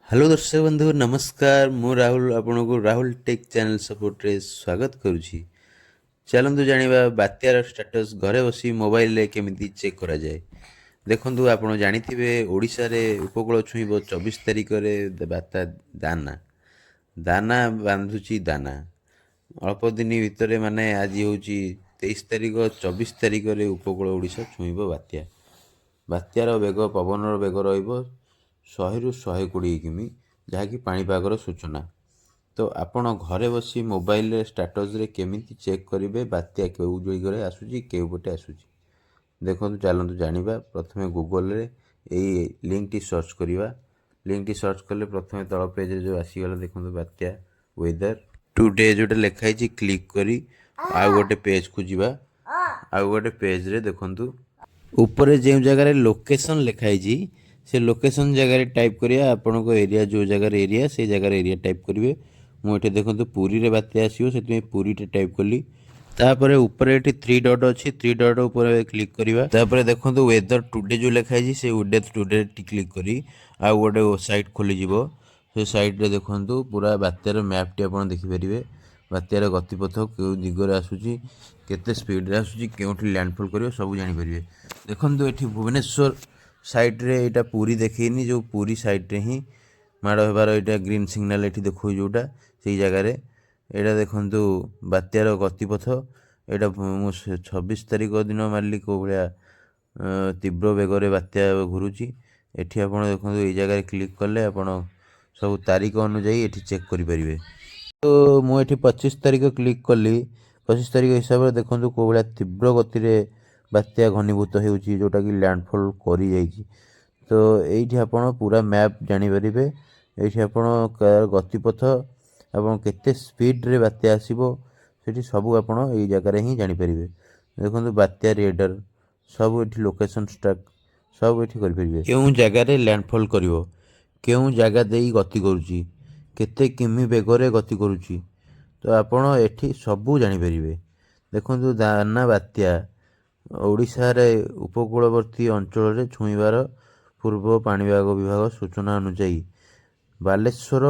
Hello ଦର୍ଶକ ବନ୍ଧୁ, ନମସ୍କାର। ମୁଁ ରାହୁଲ, ଆପଣଙ୍କୁ ରାହୁଲ ଟେକ୍ ଚ୍ୟାନେଲ୍ ସପୋର୍ଟରେ ସ୍ୱାଗତ କରୁଛି। ଚାଲନ୍ତୁ ଜାଣିବା, ବାତ୍ୟାର ଷ୍ଟାଟସ୍ ଘରେ ବସି ମୋବାଇଲରେ କେମିତି ଚେକ୍ କରାଯାଏ। ଦେଖନ୍ତୁ, ଆପଣ ଜାଣିଥିବେ, ଓଡ଼ିଶାରେ ଉପକୂଳ ଛୁଇଁବ 24 ତାରିଖରେ ବାତ୍ୟା ଦାନା। ଦାନା ବାନ୍ଧୁଛି ଦାନା। ଅଳ୍ପ ଦିନ ଭିତରେ, ମାନେ ଆଜି ହେଉଛି 23 ତାରିଖ, 24 ତାରିଖରେ ଉପକୂଳ ଓଡ଼ିଶା ଛୁଇଁବ ବାତ୍ୟା। ବାତ୍ୟାର ବେଗ, ପବନର ବେଗ ରହିବ 100ରୁ 120 କିମି, ଯାହାକି ପାଣିପାଗର ସୂଚନା। ତ ଆପଣ ଘରେ ବସି ମୋବାଇଲରେ ଷ୍ଟାଟସ୍ରେ କେମିତି ଚେକ୍ କରିବେ, ବାତ୍ୟା କେଉଁ ଦିଗରେ ଆସୁଛି, କେଉଁ ପଟେ ଆସୁଛି? ଦେଖନ୍ତୁ, ଚାଲନ୍ତୁ ଜାଣିବା। ପ୍ରଥମେ ଗୁଗଲରେ ଏଇ ଲିଙ୍କଟି ସର୍ଚ୍ଚ କରିବା। ଲିଙ୍କଟି ସର୍ଚ୍ଚ କଲେ ପ୍ରଥମେ ତଳ ପେଜରେ ଯେଉଁ ଆସିଗଲା, ଦେଖନ୍ତୁ, ବାତ୍ୟା ୱେଦର ଟୁଡେ ଯେଉଁଟା ଲେଖା ହେଇଛି, କ୍ଲିକ୍ କରି ଆଉ ଗୋଟେ ପେଜ୍କୁ ଯିବା। ଆଉ ଗୋଟେ ପେଜ୍ରେ ଦେଖନ୍ତୁ, ଉପରେ ଯେଉଁ ଜାଗାରେ ଲୋକେସନ୍ ଲେଖା ହେଇଛି, ସେ ଲୋକେସନ୍ ଜାଗାରେ ଟାଇପ୍ କରିବା ଆପଣଙ୍କ ଏରିଆ। ଯେଉଁ ଜାଗାରେ ଏରିଆ, ସେଇ ଜାଗାରେ ଏରିଆ ଟାଇପ୍ କରିବେ। ମୁଁ ଏଠି ଦେଖନ୍ତୁ, ପୁରୀରେ ବାତ୍ୟା ଆସିବ, ସେଥିପାଇଁ ପୁରୀଟା ଟାଇପ୍ କଲି। ତାପରେ ଉପରେ ଏଠି ଥ୍ରୀ ଡଟ୍ ଅଛି, ଥ୍ରୀ ଡଟ୍ ଉପରେ କ୍ଲିକ୍ କରିବା। ତାପରେ ଦେଖନ୍ତୁ, ୱେଦର ଟୁଡେ ଯେଉଁ ଲେଖା ହେଇଛି, ସେ ୱେଦର ଟୁଡେ କ୍ଲିକ୍ କରି ଆଉ ଗୋଟେ ସାଇଟ୍ ଖୋଲିଯିବ। ସେ ସାଇଟ୍ରେ ଦେଖନ୍ତୁ, ପୁରା ବାତ୍ୟାର ମ୍ୟାପ୍ଟି ଆପଣ ଦେଖିପାରିବେ। ବାତ୍ୟାର ଗତିପଥ କେଉଁ ଦିଗରେ ଆସୁଛି, କେତେ ସ୍ପିଡ଼ରେ ଆସୁଛି, କେଉଁଠି ଲ୍ୟାଣ୍ଡଫଲ୍ କରିବ, ସବୁ ଜାଣିପାରିବେ। ଦେଖନ୍ତୁ, ଏଠି ଭୁବନେଶ୍ୱର ସାଇଡ଼୍ରେ ଏଇଟା ପୁରୀ ଦେଖେଇନି, ଯେଉଁ ପୁରୀ ସାଇଡ଼୍ରେ ହିଁ ମାଡ଼ ହେବାର ଏଇଟା ଗ୍ରୀନ୍ ସିଗ୍ନାଲ୍ ଏଠି ଦେଖାଉଛି ଯେଉଁଟା, ସେଇ ଜାଗାରେ। ଏଇଟା ଦେଖନ୍ତୁ, ବାତ୍ୟାର ଗତିପଥ। ଏଇଟା ମୁଁ 26 ତାରିଖ ଦିନ ମାରିଲି, କେଉଁ ଭଳିଆ ତୀବ୍ର ବେଗରେ ବାତ୍ୟା ଘୁରୁଛି। ଏଠି ଆପଣ ଦେଖନ୍ତୁ, ଏଇ ଜାଗାରେ କ୍ଲିକ୍ କଲେ ଆପଣ ସବୁ ତାରିଖ ଅନୁଯାୟୀ ଏଠି ଚେକ୍ କରିପାରିବେ। ତ ମୁଁ ଏଠି 25 ତାରିଖ କ୍ଲିକ୍ କଲି। 25 ତାରିଖ ହିସାବରେ ଦେଖନ୍ତୁ, କେଉଁ ଭଳିଆ ତୀବ୍ର ଗତିରେ ବାତ୍ୟା ଘନୀଭୂତ ହେଉଛି, ଯେଉଁଟାକି ଲ୍ୟାଣ୍ଡଫଲ୍ କରିଯାଇଛି। ତ ଏଇଠି ଆପଣ ପୁରା ମ୍ୟାପ୍ ଜାଣିପାରିବେ। ଏଇଠି ଆପଣ ଗତିପଥ ଏବଂ କେତେ ସ୍ପିଡ଼ରେ ବାତ୍ୟା ଆସିବ, ସେଠି ସବୁ ଆପଣ ଏଇ ଜାଗାରେ ହିଁ ଜାଣିପାରିବେ। ଦେଖନ୍ତୁ, ବାତ୍ୟା ରେଡ଼ର ସବୁ ଏଠି, ଲୋକେସନ୍ ଟ୍ରାକ୍ ସବୁ ଏଠି କରିପାରିବେ। କେଉଁ ଜାଗାରେ ଲ୍ୟାଣ୍ଡଫଲ୍ କରିବ, କେଉଁ ଜାଗା ଦେଇ ଗତି କରୁଛି, କେତେ କିମି ବେଗରେ ଗତି କରୁଛି, ତ ଆପଣ ଏଠି ସବୁ ଜାଣିପାରିବେ। ଦେଖନ୍ତୁ, ଦାନା ବାତ୍ୟା ଓଡ଼ିଶାରେ ଉପକୂଳବର୍ତ୍ତୀ ଅଞ୍ଚଳରେ ଛୁଇଁବାର ପୂର୍ବ ପାଣିପାଗ ବିଭାଗ ସୂଚନା ଅନୁଯାୟୀ ବାଲେଶ୍ୱର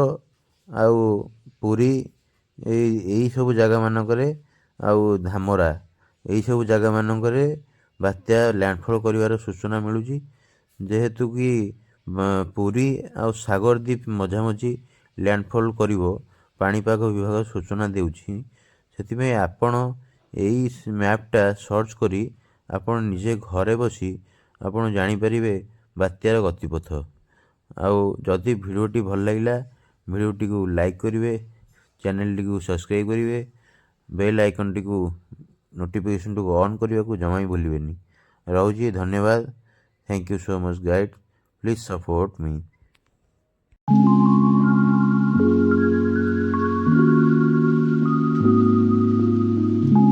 ଆଉ ପୁରୀ, ଏଇସବୁ ଜାଗାମାନଙ୍କରେ ଆଉ ଧାମରା, ଏଇସବୁ ଜାଗାମାନଙ୍କରେ ବାତ୍ୟା ଲ୍ୟାଣ୍ଡଫଲ୍ କରିବାର ସୂଚନା ମିଳୁଛି। ଯେହେତୁ କି ପୁରୀ ଆଉ ସାଗରଦ୍ୱୀପ ମଝାମଝି ଲ୍ୟାଣ୍ଡଫଲ୍ କରିବ, ପାଣିପାଗ ବିଭାଗ ସୂଚନା ଦେଉଛି। ସେଥିପାଇଁ ଆପଣ ଏଇ ମ୍ୟାପ୍ଟା ସର୍ଚ୍ଚ କରି ଆପଣ ନିଜେ ଘରେ ବସି ଆପଣ ଜାଣିପାରିବେ ବାତ୍ୟାର ଗତିପଥ। ଆଉ ଯଦି ଭିଡ଼ିଓଟି ଭଲ ଲାଗିଲା, ଭିଡ଼ିଓଟିକୁ ଲାଇକ୍ କରିବେ, ଚ୍ୟାନେଲଟିକୁ ସବସ୍କ୍ରାଇବ୍ କରିବେ, ବେଲ୍ ଆଇକନ୍ଟିକୁ ନୋଟିଫିକେସନ୍ଟିକୁ ଅନ୍ କରିବାକୁ ଜମା ବି ଭୁଲିବେନି। ରହୁଛି, ଧନ୍ୟବାଦ। Thank you so much, guys. Please support me.